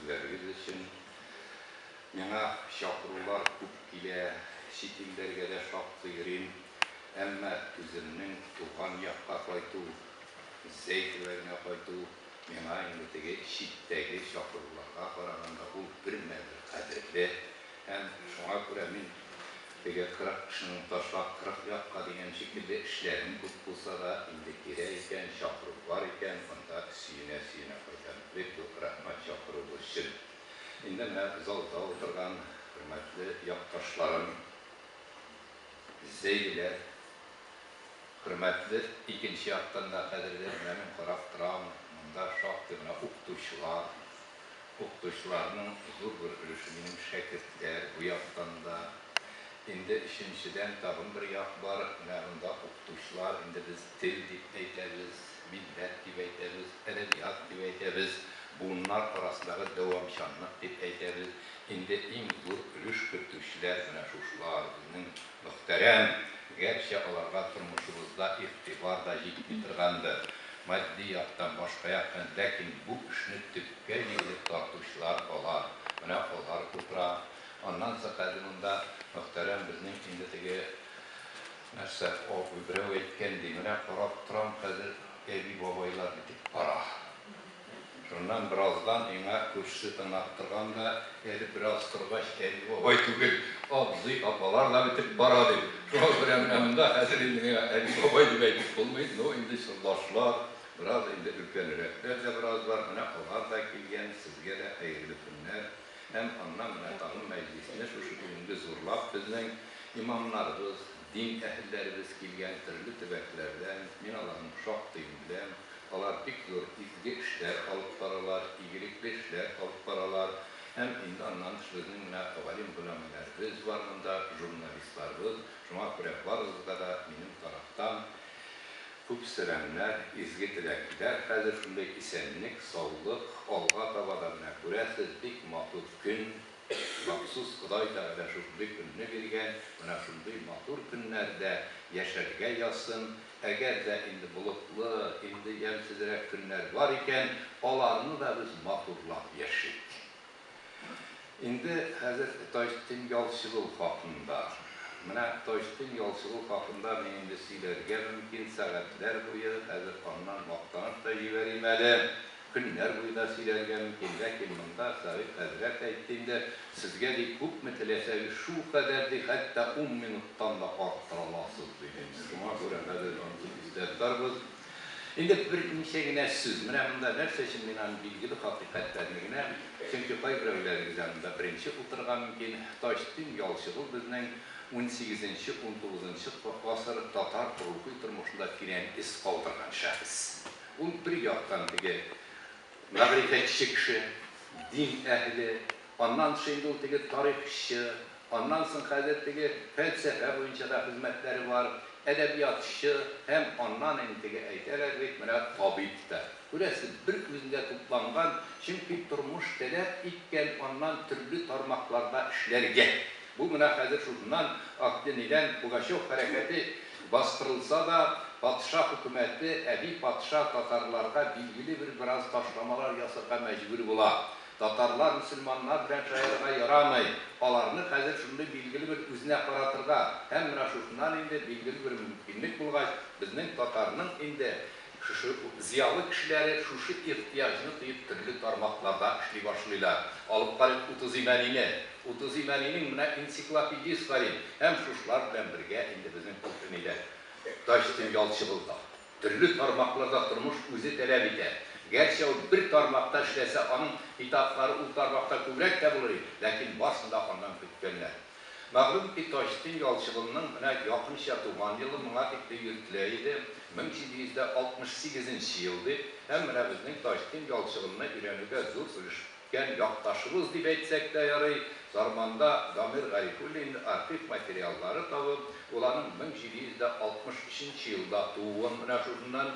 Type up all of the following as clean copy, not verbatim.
сүзләрегез өчен. Миңа чакырулар күп килә, чит илләргә дә шактый йөрим. Әмма үземнең туган якка кайту, Зәй төбәгенә кайту миңа инде теге читтәге чакыруларга караганда ул бермә-бер кадерле. Һәм шуңа күрә мин теге 40 кешене ташлап 40 якка дигән шикелле, эшләрем күп булса да, инде кирәк икән, чакыру бар икән, анда сөенә-сөенә кайтам. Бик зур рәхмәт чакыруыгыз өчен. Инде менә залда утырган хөрмәтле якташларым, зәйлеләр, хөрмәтле, икенче яктан да кадерле, менә мин карап торам, монда шактый гына укытучылар, укытучыларның зур бер өлеше минем шәкертләр, бу яктан да. Инде өченчедән тагын бер як бар, менә монда укытучылар, инде без тел дип әйтәбез, милләт дип әйтәбез, әдәбият дип әйтәбез, буыннар арасындагы дәвамчанлык дип әйтәбез. Инде иң зур өлеш кертүчеләр менә шушылар, безнең мөхтәрәм, гәрчә аларга тормышыбызда игътибар да җитми торгандыр, матди яктан, башка яктан, ләкин бу эшне төпкә җигелеп тартучылар алар, менә алар утыра. Аннан соң хәзер монда мөхтәрәм безнең инде теге нәрсә, абый берәү әйткән ди, менә карап торам хәзер әби-бабайлар бетеп бара. Шуннан бераздан миңа күршесе тыңлап торган да, әле бераз торгач әби-бабай түгел, абзый-апалар да бетеп бара дип. Шуңа күрә менә монда хәзер инде миңа әби-бабай дип әйтеп булмый, ну инде чордашлар, бераз инде өлкәнрәкләр дә бераз бар, менә алар да килгән, сезгә дә хәерле көннәр. Һәм аннан менә тагын мәҗлесне шушы бүгенге зурлап безнең имамнарыбыз, дин әһелләребез килгән төрле төбәкләрдән, мин аларның шактыен беләм, алар бик зур изге эшләр алып баралар, игелекле эшләр алып баралар. Һәм инде аннан тыш безнең менә галим-голәмәләребез бар монда, журналистларыбыз, шуңа күрә барыгызга да минем тарафтан Күп сәламнәр, изге теләкләр, хәзер шундый исәнлек, саулык, алга таба да менә күрәсез, бик матур көн, махсус Ходай Тәгалә шушындый көнне биргән, менә шундый матур көннәрдә яшәргә язсын, әгәр дә инде болытлы, инде ямьсезрәк көннәр бар икән, аларны да без матурлап яшик. Инде хәзер Таҗетдин Ялчыгол хакында. Менә Таҗетдин Ялчыгол хакында мин инде сөйләргә мөмкин сәгатьләр буе, хәзер аннан мактанып та җибәрим әле, көннәр буе да сөйләргә мөмкин, ләкин монда Сәгыйть хәзрәт әйтте инде, сезгә, ди, күпме теләсәгез, шулкадәр, ди, хәтта ун минуттан да арттыра аласыз, диде инде. Шуңа күрә хәзер анысын истә тотарбыз. Инде берничә генә сүз. Менә монда нәрсә өчен мин аны билгеле хакыйкатьләрне генә, чөнки кайберәүләрегез ә монда беренче утырырга мөмкин. Таҗетдин Ялчыгол безнең унсигезенче, унтугызынчы гасыр татар рухи тормышында тирән эз калдырган шәхес. Ул бер яктан теге мәгърифәтче кеше, дин әһеле, аннан тыш инде ул теге тарихчы, Аннан соң хәзер теге фәлсәфә буенча да хезмәтләре бар, әдәбиятчы һәм аннан инде теге әйтәләр бит, менә табиб та. Күрәсез, бер үзендә тупланган, чөнки тормыш таләп иткән аннан төрле тармакларда эшләргә. Бу менә хәзер шушыннан акты нидән Пугачев хәрәкәте бастырылса да, патша хөкүмәте, әби патша татарларга билгеле бер бераз ташламалар ясарга мәҗбүр була. Татарлар мөселманнар белән шаярырга ярамый, аларны хәзер шундый билгеле бер үзенә каратырга һәм менә шушыннан инде билгеле бер мөмкинлек булгач, безнең татарның инде шушы зыялы кешеләре шушы ихтыяҗны тоеп төрле тармакларда эшли башлыйлар. Алып карыйк 30 Имәнине. 30 Имәнинең менә энциклопедиясе бар инде һәм шушылар белән бергә инде безнең күпме нидә Таҗетдин Ялчыгол да. Төрле тармакларда тормыш үзе таләп итә. Гәрчә ул бер тармакта эшләсә, аның китаплары ул тармакта күбрәк тә булыр иде, ләкин барсын да аннан көткәннәр. Мәгълүм ки, Таҗетдин Ялчыгылның менә якынча туган елы моңа тикле йөртелә иде, 1768 нче ел дип, һәм менә безнең Таҗетдин Ялчыгылны өйрәнүгә зур өлеш Кән якташыбыз дип әйтсәк тә ярый, Сарманда Дамир Гарифуллин архив материаллары табып, ул аның 1763 нче елда тууын менә шушыннан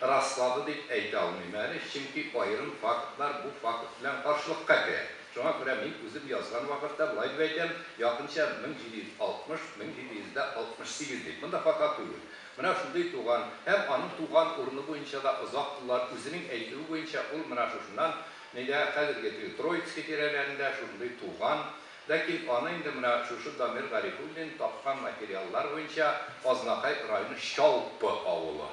раслады дип әйтә алмыйм әле, чөнки аерым фактлар бу факт белән каршылыкка керә. Шуңа күрә мин үзем язган вакытта болай дип әйтәм, якынча 1760, 1768 дип. Монда хата түгел. Менә шундый туган һәм аның туган урыны буенча да озак еллар үзенең әйтүе буенча ул менә шушыннан. Нидә, хәзерге теге Троицкий тирәләрендә шушындый туган. Ләкин аны инде менә шушы Дамир Гарифуллин тапкан материаллар буенча Азнакай районы Чалпы авылы.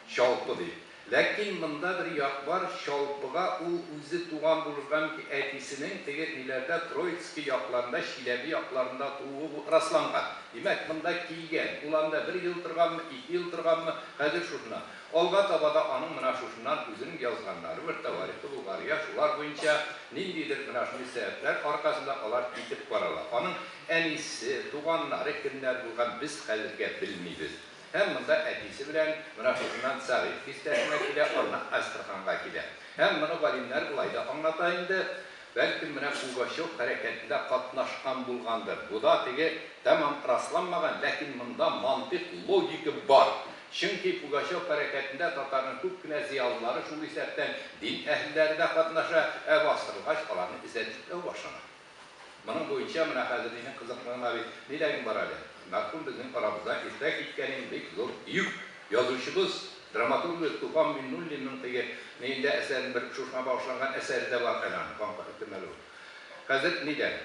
Чалпы дип. Ләкин монда бер як бар, Чалпыга ул үзе туган булырга мөмкин, әтисенең теге ниләрдә Троицкий якларында, Чиләбе якларында тууы бу расланган. Димәк, монда килгән. Ул анда бер ел торганмы, ике ел торганмы, хәзер шушына. Алга таба да аның менә шушыннан үзенең язганнары бер Тәварихы Булгария, шулар буенча ниндидер менә шундый сәбәпләр аркасында алар китеп баралар. Аның әнисе, туганнары кемнәр булган, без хәзергә белмибез. Һәм монда әтисе белән менә шушыннан Сәгыйть бистәсенә килә, аннан Әстерханга килә. Һәм моны галимнәр болай да аңлата инде, бәлкем менә Пугачев хәрәкәтендә катнашкан булгандыр. Бу да теге тәмам расланмаган, ләкин монда мантыйк, логика бар. Чөнки Пугачев хәрәкәтендә татарның күп кенә зыялылары, шул исәптән дин әһелләре дә катнаша, ә бастырылгач аларны эзәрлекләү башлана. Моның буенча менә хәзер минем кызыклы гына бит ниләрем бар әле. Мәрхүм безнең арабыздан иртә киткән инде бик зур бөек язучыбыз, драматургыбыз Туфан Миңнуллинның теге ниендә әсәрен бер шушыңа багышланган әсәре дә бар әле аның, кан кем әле ул. Хәзер нидән?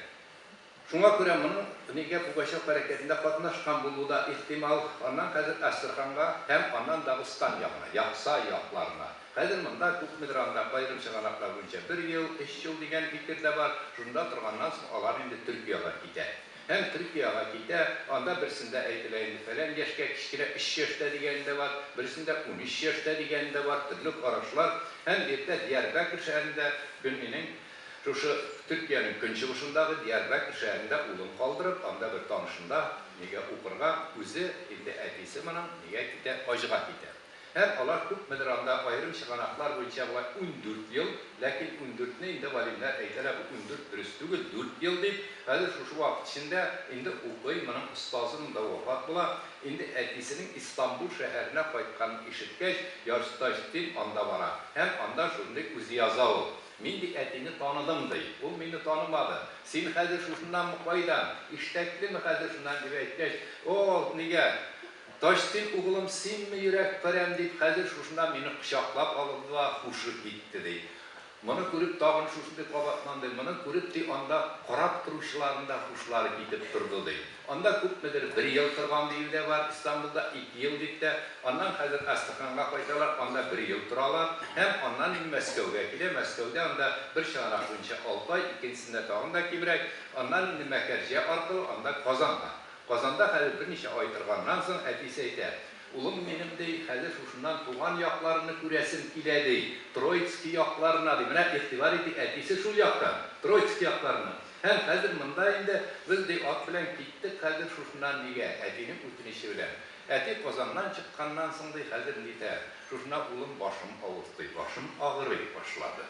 Шуңа күрә моның нигә Пугачев хәрәкәтендә катнашкан булуы да ихтимал. Аннан хәзер Әстерханга һәм аннан Дагыстан ягына, Якса якларына. Хәзер монда күпмедер анда аерым чыганаклар буенча бер ел, өч ел дигән фикер дә бар. Шунда торганнан соң алар инде Төркиягә китә. Һәм Төркиягә китә, анда берсендә әйтелә инде фәлән яшькә, кечкенә өч яшьтә дигәне дә бар, берсендә 13 яшьтә дигәне дә бар, төрле карашлар. Һәм иртә Диярбәкр шәһәрендә Көннинең Шушы Төркиянең көнчыгышындагы Диярбәкр шәһәрендә улын калдырып, анда бер танышында, нигә укырга, үзе, инде әтисе моның, нигә китә, хаҗга китә. Һәм алар күпмедер анда, аерым чыганаклар буенча болай 14 ел, ләкин ундүртне инде галимнәр әйтәләр, бу 14 дөрес түгел, дүрт ел дип, хәзер шушы вакыт эчендә инде укый, моның остазы монда вафат була, инде әтисенең Истанбул шәһәренә кайтканын ишеткәч, Ярс Таҗетдин анда бара һәм анда шундый үзе яза ул. Мин, ди, әтине таныдым, ди. Ул мине танымады. Син хәзер шушыннанмы, кайдан? Иштәклеме хәзер шуннан, дип әйткәч, О, нигә, Таҗтдин углым, синме, йөрәк парәм, дип, хәзер шушыннан мине кочаклап алды да һушы китте, ди. Моны күреп, тагын шушындый кабатланды. Моны күреп, ди, анда карап торучыларның да һушлары китеп торды, ди. Анда күпмедер бер ел торган диюе дә бар, Истанбулда ике ел дип тә. Аннан хәзер Әстерханга кайталар, анда бер ел торалар. Һәм аннан инде Мәскәүгә килә. Мәскәүдә анда бер чыганак буенча алты ай, икенчесендә тагын да кимрәк. Аннан инде Мәкәрҗә аркылы анда Казанга. Казанда хәзер берничә ай торганнан соң әтисе әйтә, Улым минем, ди, хәзер шушыннан туган якларымны күрәсем килә, ди, Троицкий якларына, ди. Менә игътибар итик, әтисе шул яктан, Троицкий якларыннан. Һәм хәзер монда инде без, ди, ат белән киттек хәзер шушыннан нигә? Әтинең үтенече белән. Әти Казаннан чыкканнан соң, ди, хәзер нитә, шушына улым башым авыртый, башым агырый башлады.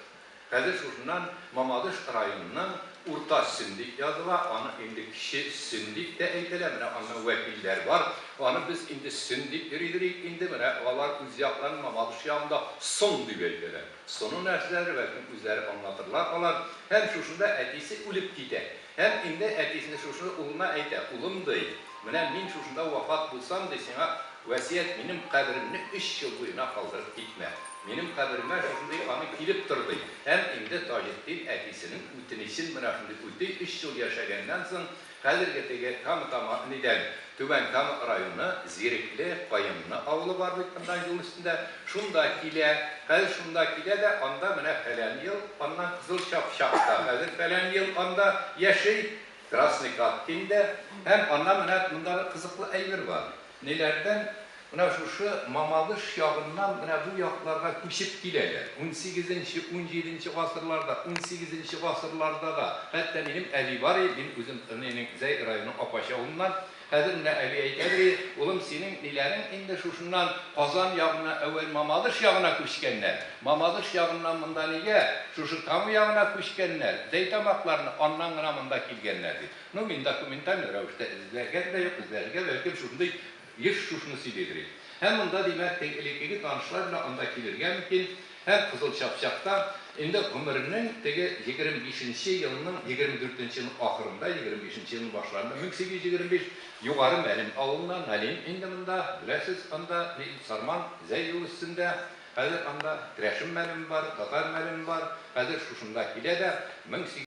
Хәзер шушыннан Мамадыш районының Урта Сөн дип языла, аны инде Кече Сөн дип тә әйтәләр, менә аннан вәкилләр бар, аны без инде Сөн дип йөридер идек инде, менә алар үз якларын Мамадыш ягында Сон дип әйтәләр. Соны нәрсәдер, бәлкем үзләре аңлатырлар алар. Һәм шушында әтисе үлеп китә. Һәм инде әтисенә шушы улына әйтә, Улым, ди, менә мин шушында вафат булсам, ди, сиңа васыять, минем каберемне өч ел буена калдырып китмә. Минем каберемә шушындый аны килеп тор, ди. Һәм инде Таҗетдин әтисенең үтенечен менә шундый үти, өч ел яшәгәннән соң, хәзерге теге Кама Тама нидән, Түбән Кама районы, Зирекле, Каенны авылы бар бит монда юл өстендә, шунда килә. Хәзер шунда килә дә, анда менә фәлән ел, аннан Кызыл Чапчакта хәзер фәлән ел анда яши, Красный Каткиндә. Һәм аннан менә монда бер кызыклы әйбер бар. Ниләрдән, менә шушы Мамадыш ягыннан менә бу якларга күчеп киләләр. Унсигезенче, унҗиденче гасырларда, унсигезенче гасырларда да. Хәтта минем әби бар иде, мин үзем нинең Зәй районы Апач авылыннан. Хәзер менә әби әйтәдер и, улым, синең ниләрең инде шушыннан Казан ягына әүвәл Мамадыш ягына күчкәннәр. Мамадыш ягыннан монда нигә шушы Кама ягына күчкәннәр, Зәйтамакларны аннан гына монда килгәннәр, ди. Ну, мин документаль рәвештә эзләгән дә юк, эзләргә бәлкем шушындый еш шушыны сөйлидер иде. Һәм монда, димәк, теге элеккеге танышлар белән анда килергә мөмкин. Һәм Кызыл Чапчакта инде гомеренең теге 25 нче елның, 24 нче елның ахырында, 25 нче елның башларында, 1825, Югары Мәлем авылына, Налим инде монда, беләсез, анда, ни, Сарман, Зәй юл өстендә. Хәзер анда керәшен мәлем бар, татар мәлем бар. Хәзер шушында килә дә 1800.